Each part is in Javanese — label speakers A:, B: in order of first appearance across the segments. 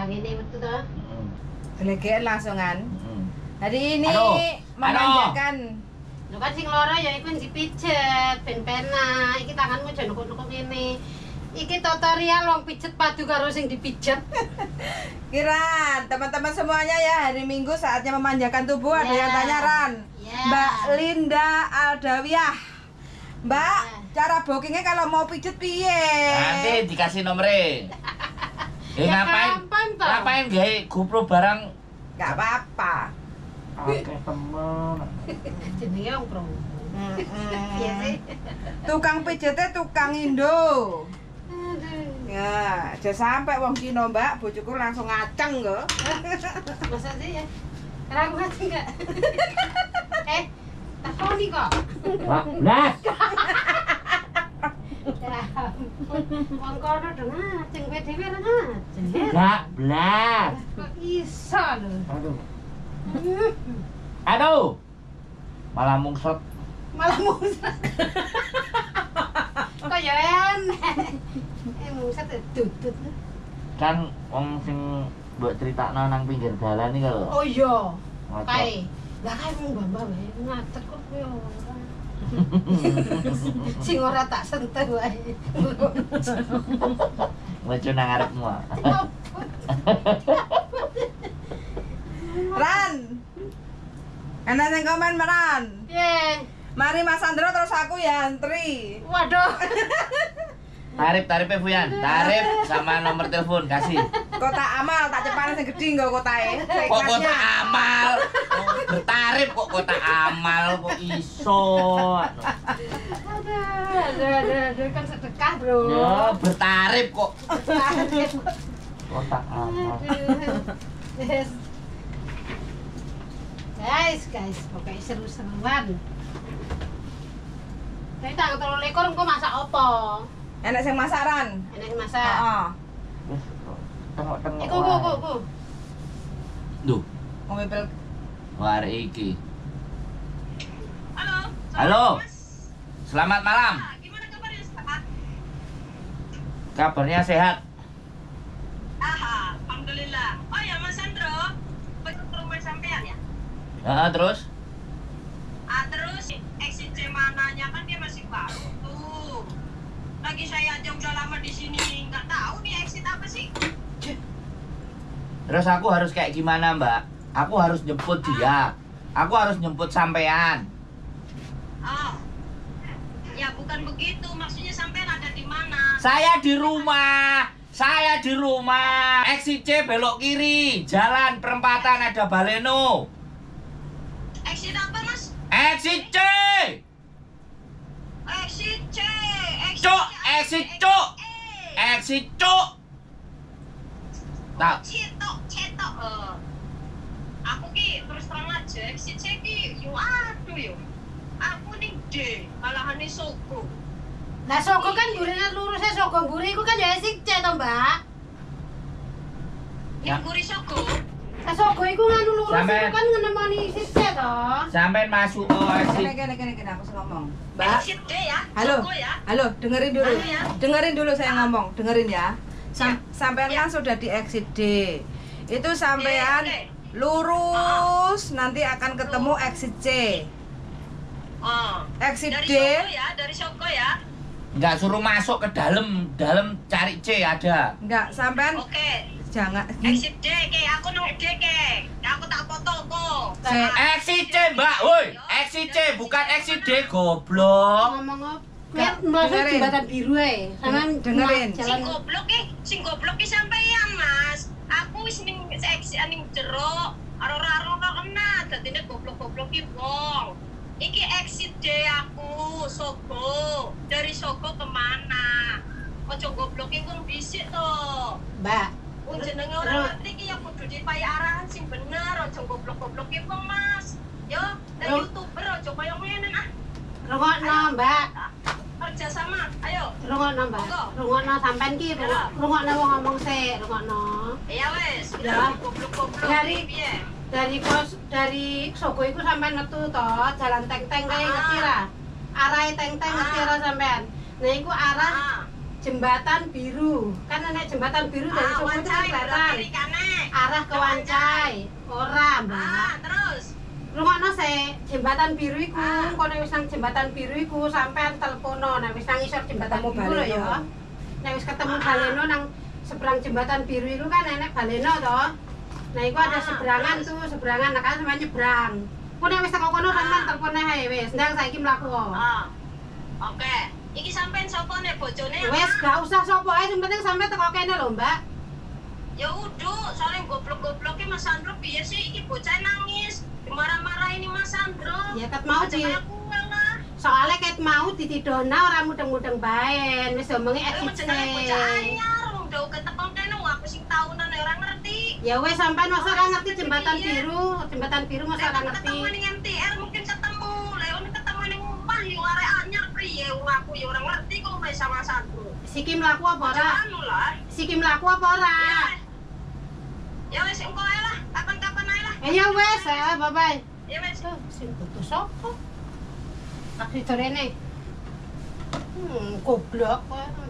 A: Ngene metu to.
B: Heeh.
C: Gelegean langsungan. Hari ini memanjakan.
A: Lho kan sing loro ya iku dipijet ben penak. Iki tanganmu aja nukuk-nukuk ngene. Iki tutorial wong pijet padu karo sing dipijet.
C: Kiran, teman-teman semuanya ya, hari Minggu saatnya memanjakan tubuh. Ada yang tanya Ran. Mbak Linda Aldawiyah. Mbak, cara bookingnya kalau mau pijet piye?
B: Nanti dikasih nomornya. Eh, ya, ngapain? Ngapain gawe GoPro barang?
C: Gak apa-apa.
B: Oke, temen.
A: Jenenge wong pro. Iya sih.
C: Tukang pijetnya tukang Indo. Ya, aja sampai wong Cina, Mbak, bojoku langsung ngaceng kok.
A: Masa sih ya? Karena aku ngaceng enggak? Takoni kok.
B: Lah.
A: Ya ampun, wong kono do ngaceng, kowe dhewe ora ngaceng.
B: Enggak, blas.
A: Kok iso lho.
B: Aduh. Aduh. Malah mungsot.
A: Malah mungsot. Kok ya enek. Mungsot dudut.
B: Kan wong sing mbok critakno nang pinggir dalan iki lho.
A: Oh iya. Kae. Lah kae wong mbah-mbah wae ngacet kok kowe ora. Sing ora tak sentuh wae.
B: Lucu nang ngarepmu.
C: Ran. Enak sing komen Ran.
A: Piye?
C: Mari Mas Andro terus aku ya antri.
A: Waduh.
B: Tarif, tarifnya Fuyan, tarif sama nomor telepon kasih.
C: Kota amal tak cepane sing gedhi nggo kotae.
B: Kok kota amal? Bertarif kok kota amal kok iso.
A: Aduh, aduh, aduh, kan sedekah, Bro.
B: Ya, bertarif kok. Kota amal.
A: Yes. Guys, guys, pokoknya seru-seruan. Tapi tanggal 23 engko masak apa?
C: Enak sing masaran.
A: Enak sing masak.
C: Heeh.
B: Wis tengok-tengok.
A: Iku ku ku.
B: Duh,
C: ngombe pel
B: arek iki.
D: Halo.
B: Halo. Selamat malam.
D: Gimana kabarnya, Pak?
B: Kabarnya sehat.
D: Aha, alhamdulillah. Oh ya, Mas Andro, ke rumah sampean ya?
B: Heeh, terus?
D: Ah, terus exit C mananya kan dia masih baru tuh. Lagi saya aja udah lama di sini, nggak tahu nih exit apa sih.
B: Terus aku harus kayak gimana, Mbak? Aku harus jemput dia. Aku harus jemput sampean.
D: Oh. Ya bukan begitu, maksudnya sampean ada di mana?
B: Saya di rumah. Saya di rumah. Exit C belok kiri, jalan perempatan ada Baleno.
D: Exit apa, Mas?
B: Exit C.
D: Exit C.
B: Cuk, exit cuk. Exit cuk. Tak.
D: Cetok, cetok. Aku ki terus terang aja exit C ki yo aduh yo. Aku ning D, malahane Sogo.
A: Lah Sogo kan burine luruse Sogo mburi iku kan ya exit C to, Mbak.
D: Ning mburi Sogo.
A: Lah Sogo iku nganu lurus iku kan ngenemoni exit C to.
B: Sampeyan masuk exit.
C: Kene kene kene aku ngomong. Mbak.
D: Exit D ya.
C: Halo.
D: Sogo ya.
C: Halo, dengerin dulu.
D: Halo, ya.
C: Dengerin dulu saya ngomong, dengerin ya. Sampean kan sudah di exit D. Itu sampean lurus nanti akan ketemu exit C.
D: Oh.
C: Exit
D: dari
C: D.
D: Sogo ya, dari Sogo ya.
B: Enggak suruh masuk ke dalam, dalam cari C ada.
C: Enggak, sampean.
D: Oke.
C: Jangan
D: exit D ke, aku nang D ke. Aku tak foto kok.
B: Exit C, Mbak. Woi, exit C bukan exit D, goblok.
A: Ngomong apa? Masuk jembatan biru ae. Sampean
C: dengerin.
D: Sing goblok ki sampean, Mas. Aku wis ning exit ning jero, aro-aro ora kena, dadine goblok-goblok ki wong. Iki exit D aku, Sogo. Dari Sogo kemana? Ojo gobloke wong dhisik to.
A: Mbak,
D: wong jenenge ora ngerti iki ya kudu dipayi arahan sing bener, ojo goblok-gobloke wong, Mas. Yo, nek YouTuber ojo koyo ngene ah.
A: Rungokno, Mbak.
D: Kerja sama, ayo.
A: Rungokno, Mbak. Rungokno sampean ki, rungokno wong ngomong sik, rungokno.
D: Iya wis,
A: ya.
D: Goblok-goblok piye?
A: Dari kos dari Sogo iku sampean metu to, jalan teng-teng kae ngerti ra? Arahe teng-teng ngerti ora sampean? Nah iku arah jembatan biru. Kan ana jembatan biru dari Sogo itu kelihatan. Arah ke Wancai. Ora, Mbak.
D: Ah, terus.
A: Rungokno sik, jembatan biru iku, kono wis nang jembatan biru iku sampean telepono nek wis nang isor jembatan
C: Ketemu
A: biru lho ya. Nek wis ketemu Baleno nang seberang jembatan biru iku kan enek Baleno to. Nah, iku ada seberangan tuh, seberangan nah kan sampean nyebrang. Ku nek wis teko kono sampean telepon ae wis, ndang saiki mlaku.
D: Oke. Iki sampean sapa nek bojone?
A: Wis gak usah sapa ae, sing penting sampean teko kene lho, Mbak.
D: Ya udah, soalnya goblok-gobloknya Mas Sandro piye sih iki bocah nangis. Dimarah-marah ini Mas Sandro.
A: Ya ket mau di soalnya ket mau ditidona ora mudeng-mudeng baen. Wis omongi exit C.
D: Bocah anyar wong udah ketekon kene aku sing taunan ora ngerti.
A: Ya wis sampean masa ora ngerti jembatan biru, jembatan biru masa ora ngerti.
D: Ketemu ning MTR mungkin ketemu. Lah ono ketemu ning omah yo arek anyar piye wong aku yo ora ngerti kok wis sama Sandro.
A: Siki mlaku apa ora? Siki mlaku apa ora?
D: Ya wis engko ae lah, kapan-kapan ae lah.
A: Ya wis, bye bye.
D: Ya wis.
A: Sing butuh sapa? Tak ditorene. Goblok.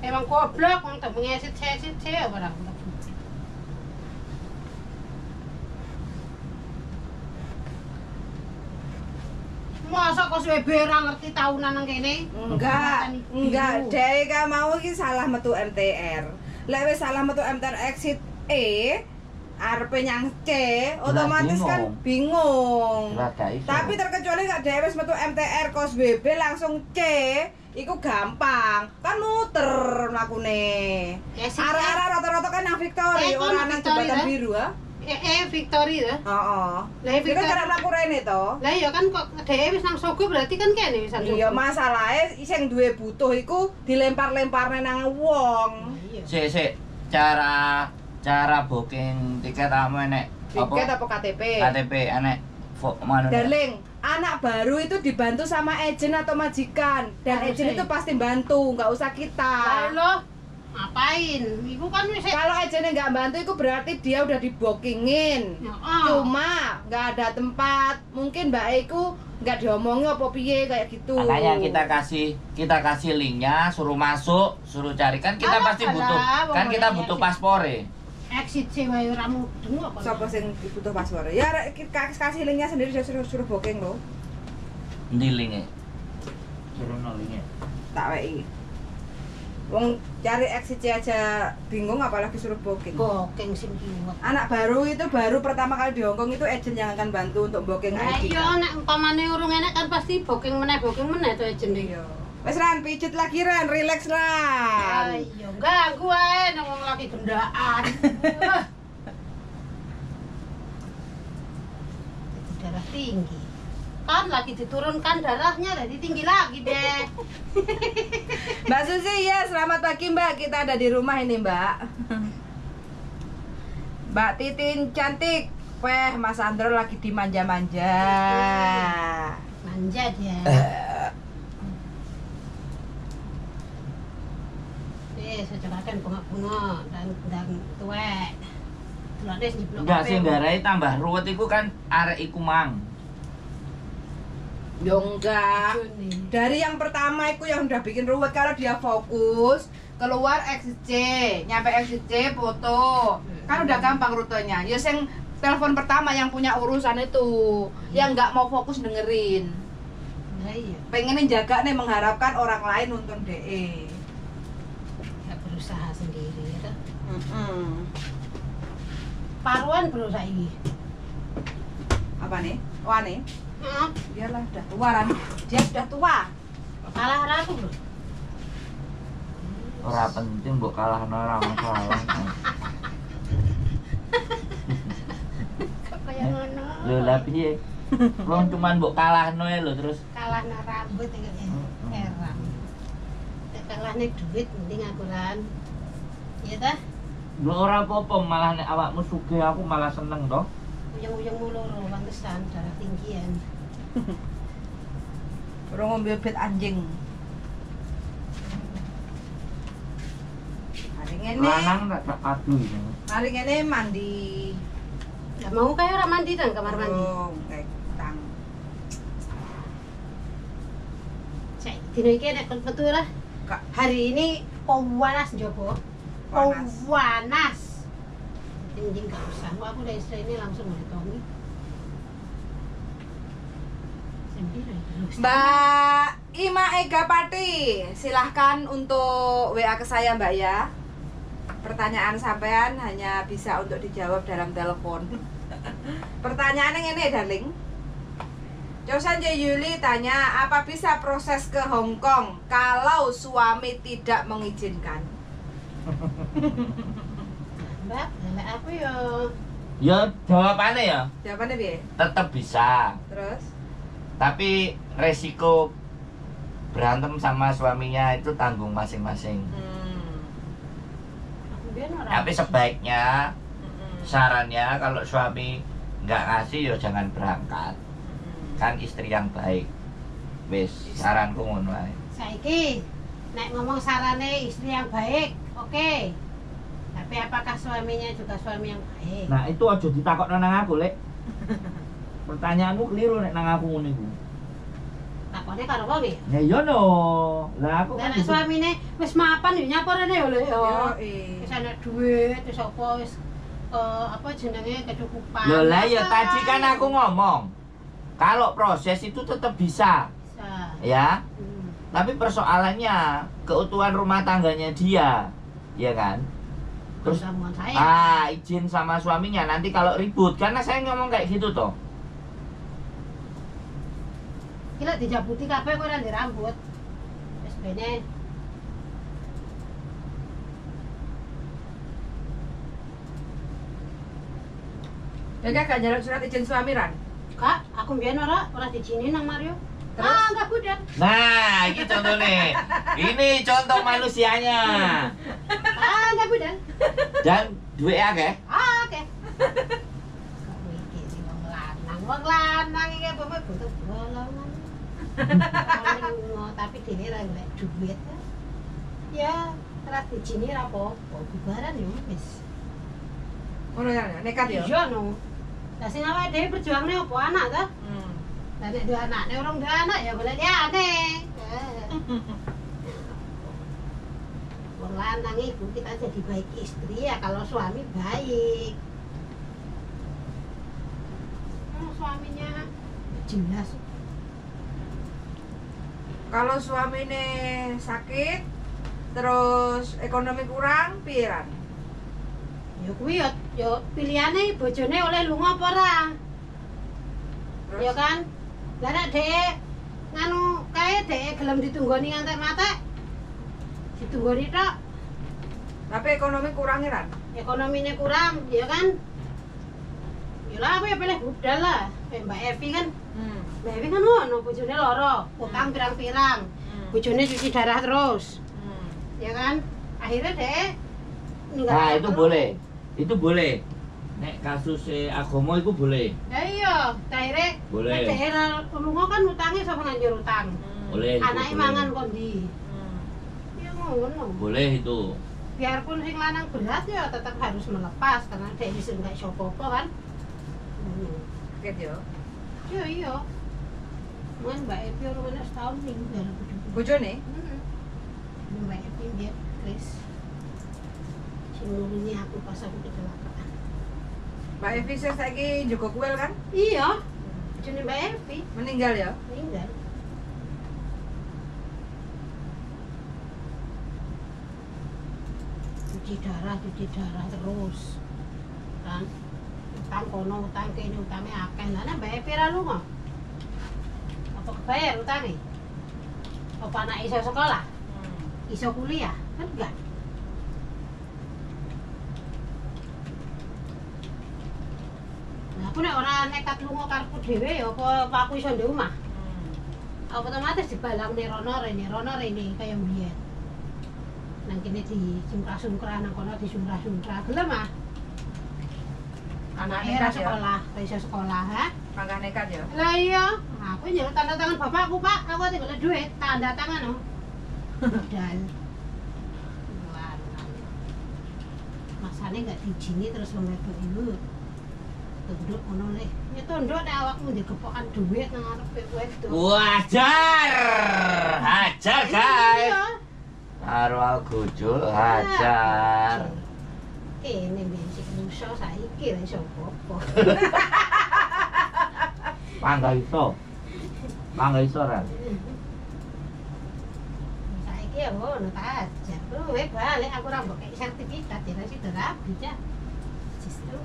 A: Emang goblok wong temengi esit-esit ora. Masa kok suwe ora ngerti tahunan nang kene?
C: Enggak, dhek ka mau iki salah metu MTR. Lek wis salah metu MTR exit E, arepe nyang C, otomatis kan bingung. Tapi terkecuali gak dhewe wis metu MTR kos WB langsung C, iku gampang. Kan muter mlakune. Arah-arah rata-rata kan nang Victory, ora nang jembatan biru ah.
A: Victory ta?
C: Heeh. Lah Victory kan mlaku rene to.
A: Lah iya kan kok dhewe wis nang Sogo berarti kan kene wis nang Sogo.
C: Iya, masalahe sing duwe butuh iku dilempar-lemparne nang wong.
B: Sik, cara booking tiket kamu enek
C: tiket apa KTP?
B: KTP enek mana?
C: Darling, anak baru itu dibantu sama agent atau majikan dan agent itu pasti bantu, nggak usah kita.
A: Loh, ngapain? Ibu kan wis
C: kalau agentnya nggak bantu itu berarti dia udah dibookingin. Cuma nggak ada tempat, mungkin Mbak Iku nggak diomongin apa piye kayak gitu.
B: Makanya kita kasih linknya, suruh masuk, suruh cari kan kita pasti butuh, kan kita butuh paspor.
A: Exit C wae ora mudeng kok.
C: Sapa sing butuh paspor? Ya kasih linknya sendiri dia suruh booking lho.
B: Endi linke? Suruh linke.
C: Tak weki. Wong cari exit C aja bingung apalagi suruh booking.
A: Booking sing kiwet.
C: Anak baru itu baru pertama kali di Hongkong itu agent yang akan bantu untuk booking ID.
A: Iya, nek umpamane urung enek kan pasti booking meneh to agent e.
C: Iya. Wes Ran, pijet lagi Ran, relax Ran.
A: Ayo, ganggu ae nang wong lagi gendaan. Darah tinggi. Kan lagi diturunkan darahnya jadi tinggi lagi deh.
C: Mbak Susi, ya selamat pagi Mbak, kita ada di rumah ini Mbak. Mbak Titin cantik, weh Mas Andro lagi dimanja-manja.
A: Manja dia. Secokakan bunga-bunga dan tuwek.
B: Enggak sih, nggarai tambah ruwet iku kan arek iku mang.
C: Yo enggak. Dari yang pertama iku yang udah bikin ruwet kalau dia fokus keluar exit C, nyampe exit C foto. Kan udah gampang rutenya. Ya sing telepon pertama yang punya urusan itu, yang enggak mau fokus dengerin.
A: Nah, iya.
C: Pengenin jaga nih mengharapkan orang lain nonton DE.
A: Berusaha sendiri ya. Paruan bro saiki.
C: Apa nih? Wah nih? Biarlah udah tua Ran. Dia sudah tua.
A: Kalah ora aku bro.
B: Ora penting mbok kalahno ora masalah.
A: Kok kaya ngono.
B: Lho lah piye? Wong cuman mbok kalahno ae lho terus.
A: Kalahno rambut iki heran. Kalahne duit mending aku Ran. Iya ta?
B: Lho ora apa-apa malah nek awakmu sugih aku malah seneng to.
A: Uyeng-uyengmu loro pantesan darah tinggian.
C: Ora ngombe obat anjing. Hari ngene.
B: Lanang tak padu iki.
C: Hari ngene mandi.
A: Lah mau kae ora mandi nang kamar mandi.
C: Oh, kayak tang.
A: Cek dino iki nek metu ora? Hari ini panas njobo. Panas. Anjing gak usah. Aku udah istri ini langsung boleh Tommy.
C: Mbak Ima Ega Pati, silahkan untuk WA ke saya Mbak ya. Pertanyaan sampean hanya bisa untuk dijawab dalam telepon. Pertanyaannya ini darling. Josan J. Yuli tanya, apa bisa proses ke Hong Kong kalau suami tidak mengizinkan?
A: Mbak, aku yo.
B: Ya jawabannya ya.
C: Jawabannya piye?
B: Tetap bisa.
C: Terus?
B: Tapi resiko berantem sama suaminya itu tanggung masing-masing. Tapi sebaiknya sarannya kalau suami nggak ngasih ya jangan berangkat. Kan istri yang baik. Wis, saranku ngono ae.
A: Saiki nek ngomong sarane istri yang baik, oke. Okay. Tapi apakah suaminya juga suami yang baik?
B: Nah, itu aja ditakokno nang aku, Lek. Pertanyaanmu keliru nek nang aku ngono iku.
A: Takone karo wong ya?
B: Ya iya no. Lah aku kan
A: suamine wis mapan yo nyapa rene yo, Lek yo. Wis ana duit, wis apa wis apa jenenge kecukupan.
B: Lho lah ya tadi kan aku ngomong. Kalau proses itu tetap bisa.
A: Bisa.
B: Ya. Tapi persoalannya keutuhan rumah tangganya dia, ya kan? Terus saya. Izin sama suaminya nanti kalau ribut, karena saya ngomong kayak gitu toh.
A: Gila dijabuti kabeh kowe ora ndek rambut. Wis bene.
C: Ya gak njaluk surat izin suami Ran?
A: Kak, aku mbiyen ora diizinin nang Mario.
C: Terus?
A: Ah, enggak budal.
B: Nah, ini contohnya. Ini contoh manusianya.
A: Ah, enggak budal.
B: Dan duwe akeh?
A: Ah, akeh. Iki wong lanang iki apa butuh bolongan. Tapi dhewe ra golek duit. Ya, ora diizini ra apa-apa, bubaran yo wis.
C: Ngono ya, nekat ya.
A: Iya no. Lah sing awake dhewe perjuangne opo anak ta? Lah nek duwe anak, nek urung duwe anak ya golek liyane. Wong lanang iku kita jadi baik istri ya kalau suami baik. Kalau suaminya jelas.
C: Kalau suamine sakit terus ekonomi kurang piye Ran?
A: Ya kuwi ya pilihane bojone oleh lunga apa ora? Ya kan? Lah nek dhek nganu kae dhek gelem ditunggoni ngantek matek. Ditunggoni tok.
C: Tapi ekonomi kurang ya, Ran?
A: Ekonomine kurang, ya kan? Ya lah aku ya pilih budal lah. Kayak Mbak Evi kan. Mbak Evi kan ngono, bojone loro, utang pirang-pirang. Bojone cuci darah terus. Ya kan? Akhirnya dhek
B: nah, itu boleh. Itu boleh. Nek kasus agama itu boleh.
A: Ya iya, akhirnya
B: boleh.
A: Nek daerah lunga kan utangnya sapa nganjur utang.
B: Boleh.
A: Anake mangan kok ndi. Ya ngono.
B: Boleh itu.
A: Biarpun sing lanang berat ya tetap harus melepas karena dhek wis enggak iso apa-apa kan.
C: Kaget yo.
A: Iya iya. Mun Mbak Evi ora ana setahun ninggal bojoku.
C: Bojone?
A: Heeh. Mbak Evi biar Kris. Sing nulungi aku pas aku kecelakaan.
C: Mbak Evi sing saiki njogo kuil kan?
A: Iya. Bojone Mbak Evi
C: meninggal ya?
A: Meninggal. Cuci darah terus. Kan utang kono, utang kene, utange akeh. Lah nek Mbak Evi ra lunga. Apa kebayar utange? Apa anak iso sekolah? Iso kuliah? Kan enggak. Nah, aku nek ora nekat lunga karepku dhewe ya apa aku iso ndek omah. Otomatis dibalang rono rene kaya mbiyen. Nang kene disungkrah-sungkrah, nang kono disungkrah-sungkrah. Gelem ah. Anake ora sekolah, ora iso sekolah, ha?
C: Mangkah nekat ya.
A: Lah iya, aku njaluk tanda tangan bapakku, Pak. Aku ate golek duit, tanda tangan no. Budal. Masane enggak diizini terus wong wedok iku. Tunduk ngono le. Ya tunduk nek awakmu digepokan duit nang ngarepe wedok.
B: Wajar. Hajar, guys. Karo gojol hajar.
A: Kene mbiyen sik iso saiki ra iso apa-apa.
B: Pangga iso. Pangga iso ra.
A: Saiki ya ngono tak ajar. Kowe balik aku ora mbok kei sertifikat ya ra sida rabi cah. Justru.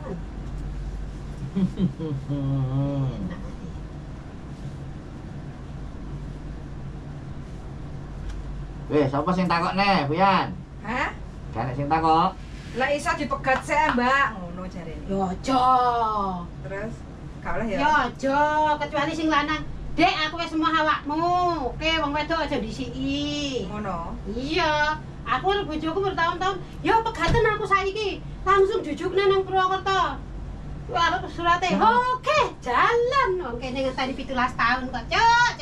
B: Weh, sapa sing takok neh, Buyan?
C: Hah?
B: Gak nek sing takok.
C: Lah iso dipegat sik, Mbak, ngono jarene.
A: Yo aja.
C: Terus gak oleh ya?
A: Yo aja, kecuali sing lanang. Dek, aku wis semua awakmu. Oke, wong wedok aja disiki.
C: Ngono.
A: Iya, aku karo bojoku bertahun-tahun, yo pegaten aku saiki. Langsung jujukne nang Purwokerto. Wah, surate. Oke, jalan. Wong kene ngenteni 17 tahun kok, Cuk.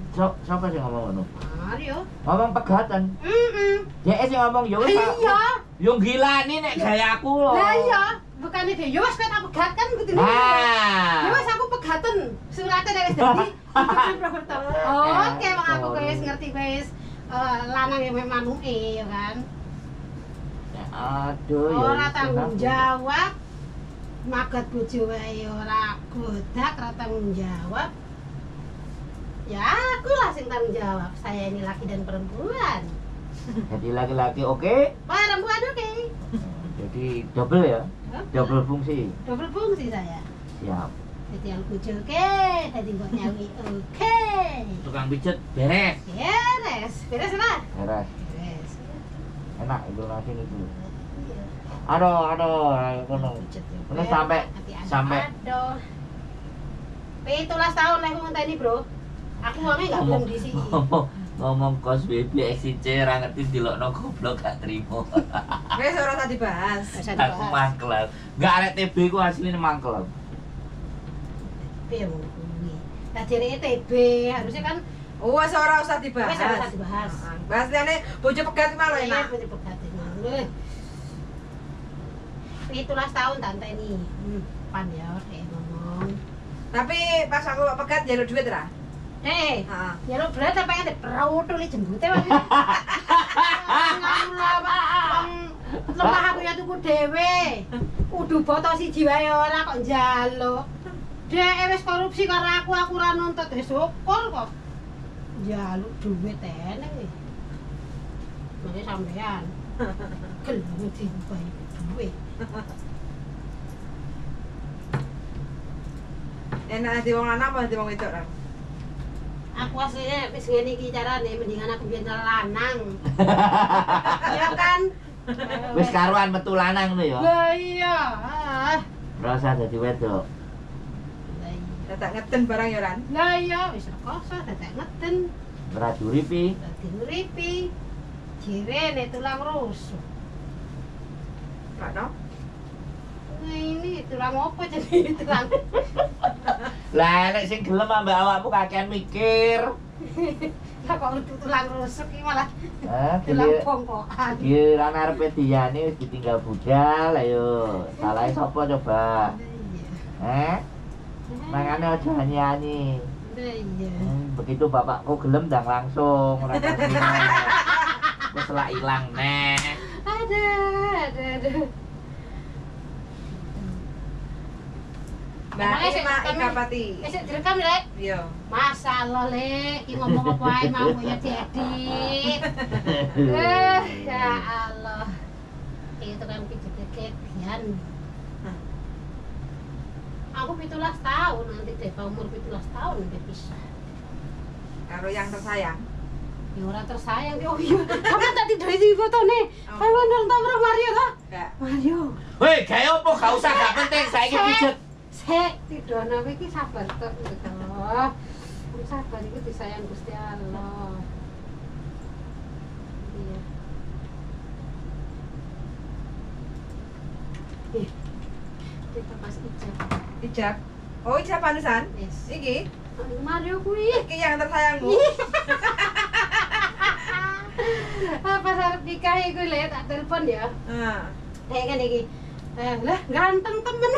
B: Cok, sapa sing ngomong ngono?
A: Mario.
B: Ngomong pegatan.
A: Heeh.
B: Dhek sing ngomong yo wis.
A: Iya.
B: Yo gilani nek gaya aku lho.
A: Lah iya, bukane dhewe yo wis kowe tak pegat kan kudune.
B: Nah.
A: Ya wis aku pegaten. Surate nek wis dadi jujukne Purwokerto. Oke, wong aku kowe wis ngerti wis lanang yang manuke ya kan.
B: Aduh ya.
A: Ora tanggung jawab. Magat bojo wae ora godak, ora tanggung jawab. Ya aku lah sing tanggung jawab. Saya ini laki dan perempuan.
B: Jadi laki-laki oke,
A: perempuan oke.
B: Jadi double ya? Double fungsi.
A: Double fungsi saya.
B: Siap.
A: Jadi yang bojo oke, jadi mbok nyawi oke.
B: Tukang pijet beres.
A: Beres. Beres apa?
B: Beres.
A: Beres.
B: Enak itu nasi itu.
A: Iya.
B: Aduh, aduh, kono. Kono sampai sampai
A: aduh. 17 tahun lah aku ngenteni, Bro. Aku wonge enggak belum di sini.
B: Ngomong kos BBXC ra ngerti dilokno goblok gak trimo.
C: Wis ora usah dibahas.
B: Aku mangkel. Enggak arek TB ku asline mangkel.
A: TB ngono kuwi. Lah jareke TB harusnya kan
C: wis ora usah dibahas.
A: Wis ora usah dibahas.
C: Bahas liyane bojo pegat malah enak.
A: Iya, bojo pegat malah. 17 tahun tante ini. Pan ya dek ngomong.
C: Tapi pas aku pegat njaluk duit ra?
A: Dek, njaluk berat sampe nganti protoli jembute wae. Lemah aku ya tuku dhewe. Kudu boto siji wae ora kok njaluk. Dek wis korupsi karo aku ora nuntut wis syukur kok. Njaluk duit eneng iki. Mene sampean. Gelem diupahi duit.
C: Enak di wong lanang apa di wong wedok ra?
A: Aku aslinya wis ngene iki carane mendingan aku biyen lanang. Ya kan?
B: Wis karuan metu lanang lho ya.
A: Lah iya.
B: Ora usah dadi wedok.
A: Lah iya.
C: Dadak ngeden barang ya Ran.
A: Lah iya wis rekoso dadak ngeden.
B: Ora diuripi.
A: Ora diuripi. Jirene tulang rusuk.
C: Lah no?
A: Nah ini tulang apa jadi tulang?
B: Lah nek sing gelem ambek awakmu kakean mikir.
A: Lah kok tulang rusuk iki malah tulang bongkokan.
B: Giliran arepe diyane wis ditinggal budal, ayo. Salahe sapa coba?
A: Iya.
B: Mangane aja nyanyi.
A: Iya.
B: Begitu bapakku gelem ndang langsung ora wis selak ilang neh.
A: Aduh, aduh, aduh.
C: Mbak Ima Ikapati.
A: Wis direkam, Lek?
C: Iya.
A: Masalah, Lek, iki ngomong apa ae mau ya diedit. Ya Allah. Iki tukang pijet kebian. Aku 17 tahun nanti Deva umur 17 tahun nanti pisah.
C: Karo yang tersayang.
A: Ya ora tersayang. Oh iya, sampean tak tiduri iki fotone. Sampean nonton karo Mario ta?
C: Enggak.
A: Mario.
B: Hei, gawe opo gak usah gak penting saiki pijet.
A: Sek tidono kowe iki sabar tok gitu. Wong sabar iku disayang Gusti Allah. Iya. Kita pas ijab.
C: Ijab. Oh, ijab panusan?
A: Yes.
C: Iki.
A: Mario kuwi.
C: Iki yang tersayangmu.
A: Pas arep nikah iku lek tak telepon ya.
C: Heeh.
A: Kayak ngene iki. Lah ganteng temen.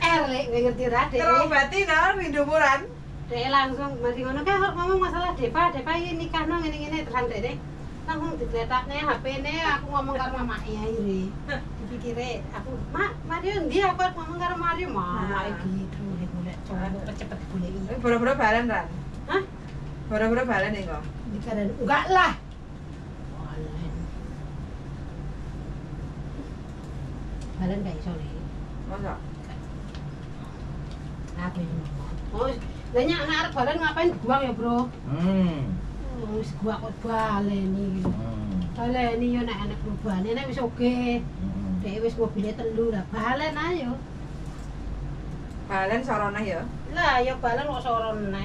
A: GR lek kowe ngerti ra Dek.
C: Terobati no rindumu Ran.
A: Dek langsung mari ngono kae ngomong masalah Deva, Deva iki nikahno ngene-ngene terus Dek. Langsung digletakne HP-ne aku ngomong karo mamake akhire. Dipikire aku, "Mak, Mario ndi aku arep ngomong karo Mario." Mamake gitu golek cowok cepet digoleki.
C: Boro-boro balen, Ran.
A: Hah?
C: Boro-boro balen iki kok.
A: Dikaren enggak lah. Balen. Balen gak iso le.
C: Masa?
A: Aku ini. Oh, lah nyak nek arep balen ngapain dibuang ya, Bro? Wis gua kok baleni iki. Baleni yo nek enek perubahane nek wis oke. Dhek wis mobile 3 lah balen ayo.
C: Balen sorone ya.
A: Lah ya balen kok sorone lah.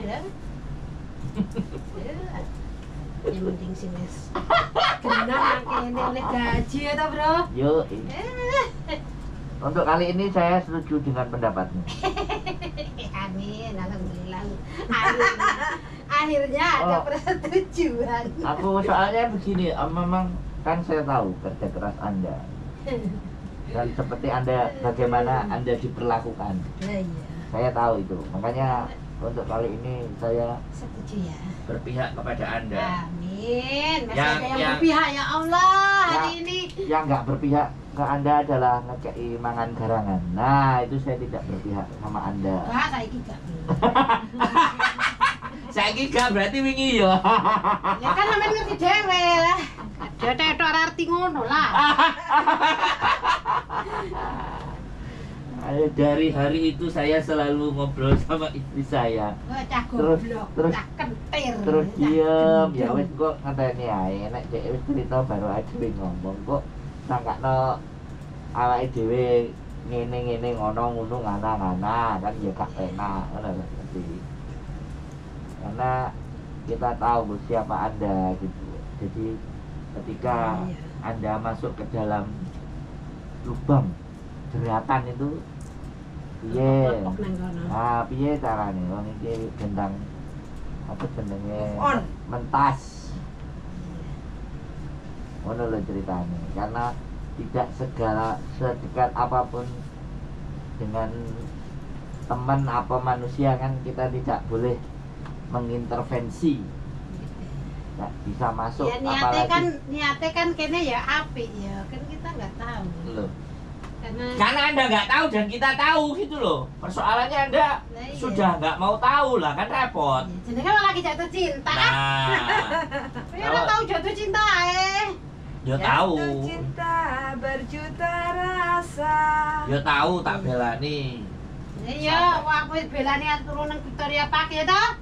A: Yang penting sih wis genah kene oleh gaji ya toh, Bro.
B: Yo. Untuk kali ini saya setuju dengan pendapatmu.
A: Amin, alhamdulillah. Akhirnya ada persetujuan.
B: Aku soalnya begini, memang kan saya tahu kerja keras Anda. Dan seperti Anda, bagaimana Anda diperlakukan.
A: Iya.
B: Saya tahu itu. Makanya untuk kali ini saya
A: setuju ya.
B: Berpihak kepada Anda.
A: Amin. Masih ada yang berpihak ya Allah hari ini.
B: Yang nggak berpihak ke Anda adalah ngekei mangan garangan. Nah, itu saya tidak berpihak sama Anda.
A: Wah, saiki gak.
B: Saiki gak berarti wingi ya.
A: Ya kan sampean ngerti dhewe lah. Ada tok ora arti ngono lah.
B: Dari hari itu saya selalu ngobrol sama istri saya.
A: Wah, cah goblok,
B: terus
A: cah kentir.
B: Terus diem, ya wis kok ngenteni ae nek dhek wis cerita baru aja ngomong kok sangkakno awake dhewe ngene-ngene ngono-ngono ngana-ngana kan ya gak enak ngono ngerti. Karena kita tahu siapa Anda gitu. Jadi ketika Anda masuk ke dalam lubang jeratan itu piye? Nah, piye carane wong iki gendang apa jenenge mentas. Ngono lho ceritane. Karena tidak segala sedekat apapun dengan teman apa manusia kan kita tidak boleh mengintervensi. Nggak bisa masuk
A: ya, niatnya
B: apalagi
A: kan niatnya kan kene ya apik ya, kan kita nggak tahu.
B: Loh. Karena Anda nggak tahu dan kita tahu gitu loh. Persoalannya Anda
A: nah, iya.
B: Sudah nggak mau tahu lah kan repot.
A: Ya, jadi kan lagi jatuh cinta.
B: Nah,
A: ya udah tahu jatuh cinta
B: Ya tahu.
C: Jatuh cinta berjuta rasa.
B: Ya tahu tak belani.
A: Iya, wah aku belani turun nang Victoria Park ya toh?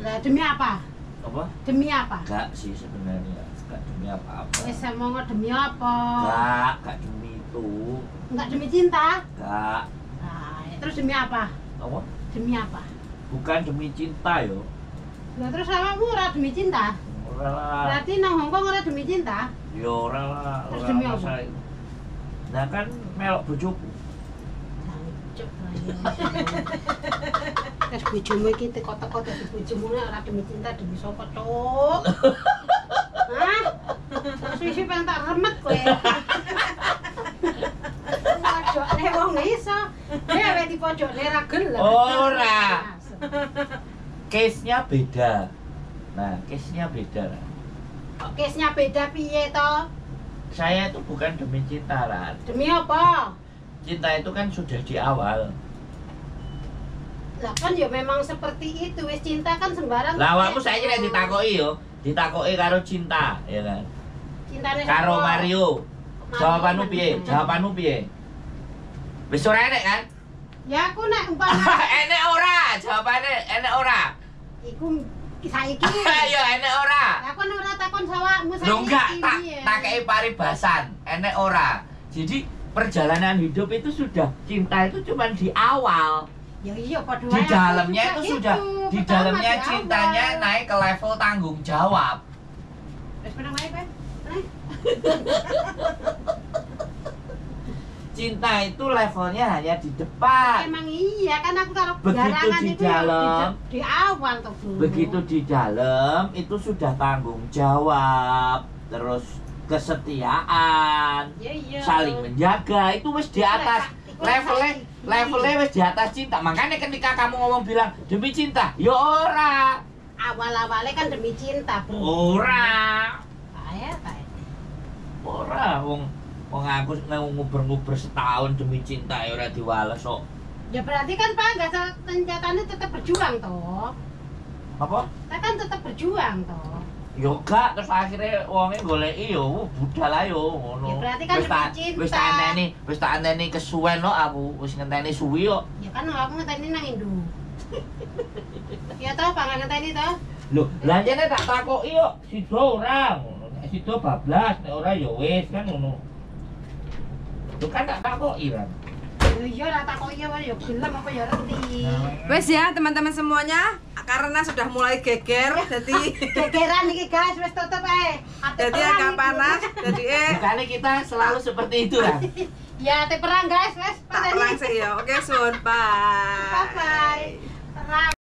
A: Lah demi apa?
B: Apa?
A: Demi apa?
B: Enggak sih sebenarnya, enggak demi apa-apa.
A: Wis ngomong demi apa?
B: Enggak demi itu.
A: Enggak demi cinta?
B: Enggak.
A: Nah, terus demi apa?
B: Apa?
A: Demi apa?
B: Bukan demi cinta yo.
A: Lah terus awakmu ora demi cinta?
B: Ora lah.
A: Berarti nang Hongkong ora demi cinta?
B: Yo ora lah.
A: Terus demi apa?
B: Nah kan melok bojoku.
A: Jancuk ayo. Terus bojomu iki teko-teko dadi bojomu ora demi cinta demi sapa, Cuk? Hah? Suwi-suwi pengen tak remet kowe. Pojokne wong iso. Dhewe dipojokne ra gelem.
B: Ora. Case-nya beda. Nah, case-nya beda lah.
A: Kok case-nya beda piye to?
B: Saya itu bukan demi cinta, Ran.
A: Demi apa?
B: Cinta itu kan sudah di awal.
A: Lah kan ya memang seperti itu, wis cinta kan sembarang.
B: Lah awakmu saiki nek ditakoki yo, ditakoki karo cinta, ya kan?
A: Cintane
B: karo Mario. Jawabanmu piye? Jawabanmu piye? Wis ora enek kan?
A: Ya aku nek umpama
B: enek ora, jawabane enek ora.
A: Iku saiki.
B: Ya enek ora.
A: Lah aku ora takon sawakmu saiki.
B: Lho enggak, tak kei paribasan, enek ora. Jadi perjalanan hidup itu sudah cinta itu cuma di awal.
A: Ya iya padha
B: di dalamnya itu sudah gitu. Di dalamnya cintanya naik ke level tanggung jawab.
A: Wis menang wae kowe.
B: Cinta itu levelnya hanya di depan.
A: Emang iya kan aku taruh
B: begitu di
A: itu
B: dalam
A: di awal toh, Bro.
B: Begitu di dalam itu sudah tanggung jawab, terus kesetiaan,
A: ya, iya.
B: Saling menjaga itu wis di atas levelnya wis di atas cinta. Makanya ketika kamu ngomong bilang demi cinta, ya ora.
A: Awal-awalnya kan demi cinta, Bro.
B: Ora.
A: Kae kae.
B: Ora wong wong aku nguber-nguber setahun demi cinta ya ora diwales kok.
A: Ya berarti kan Pak nggak kenyataannya tetap berjuang toh.
B: Apa?
A: Kita kan tetap berjuang toh.
B: Yo gak, terus akhirnya wonge goleki yo budal ayo ngono.
A: Ya berarti kan
B: wis tak
A: demi cinta.
B: Wis tak enteni kesuwen kok aku, wis ngenteni suwi kok.
A: Ya kan aku ngenteni nang Indo. Ya toh, Pak nggak ngenteni toh.
B: Lho, lah jane tak takoki kok sida ora ngono. Nek sida bablas, nek ora ya wis kan ngono. Lho kan tak takoki kan.
A: Ya iya lah takoki ya ya gelem apa ya reti.
C: Wes ya teman-teman semuanya, karena sudah mulai geger, jadi
A: Gegeran iki guys, wis tutup ae. Ate
C: jadi
A: perang
C: agak
A: iki.
C: panas, jadi
B: Bukannya kita selalu seperti itu kan?
A: Ya, ate perang guys, wis
C: tak perang sih ya. Oke, sun, bye.
A: Bye bye. Perang.